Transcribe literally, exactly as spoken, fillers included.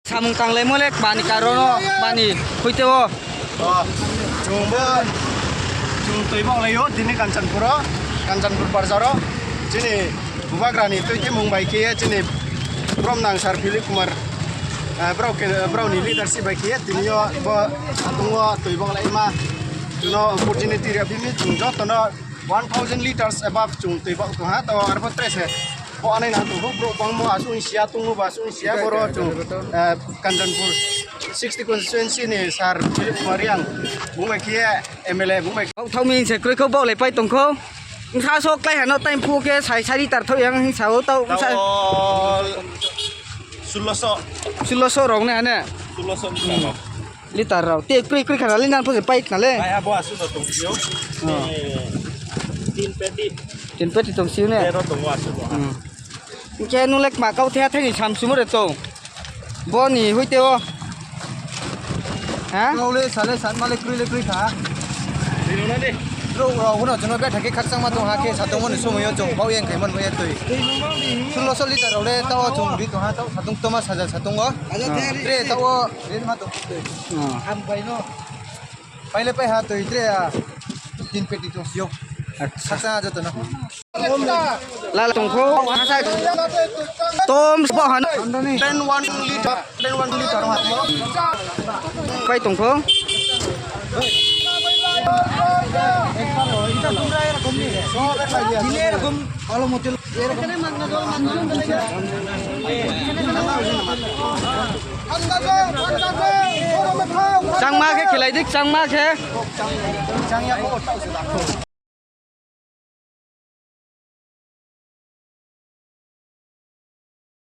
Samung tanglaimo le bani karono bani huite o. O, chwng bo, chwng twi bok laio tini Kanchanpuro, Kanchanpur barzaro. Chini bubagrani twi twi mung bai khe chini brom nang sir Philip Kumar, eh, brao ke, brao ni leadership bai khe tini o bo satung o twi bok laima. Chwngno opportunity rw bini chwng jotono one thousand liters above chwng twi bok tong ha, to arbo tre se. Bo anai na tong bro bangmo aswng sia tongmo ba aswng sia boro chwng, eh, Kanchanpur sixty constituency ni sir Philip Kumar Reang bung bai khe M L A bung bai. Kok thau min se kroi kho bok le pai tong kho. Wngkha sok klai hano time phu khe sai sari tar thau yang hing sao tau wngsa. Tao sulloso. Sulloso rok ne hane. Sulloso. Litar rok. Te kroi kroi khana le nan phu se pai khana le. Ai abo asu no tong sio. Oh. Eh, tin peti. Tin peti tong sio ne. Tero tong asu no. Hmm. Hingke nung le kma kau thaya thani sam sumo re to. Boni huite o. Ha? Kau le sale san male kroi le kroi kha. Rino na de. Rok rok no jono be thake khakchang ma tong ha khe satong mani somoyo jong bau yang khai man mo ya twi. Sulloso litar rok le tao jong bi tong ha tao satong toma saja satong o. Tre tao re ma tong. Hmm. Ham bai no. Paile pai ha twi tre a tin peti tong sio. Acha. Saksa joto no. Lal tong kho. Tom sbo han. Ten one liter, ten one liter ha. Pai tong kho. Changma khe khelai dik, changma khe.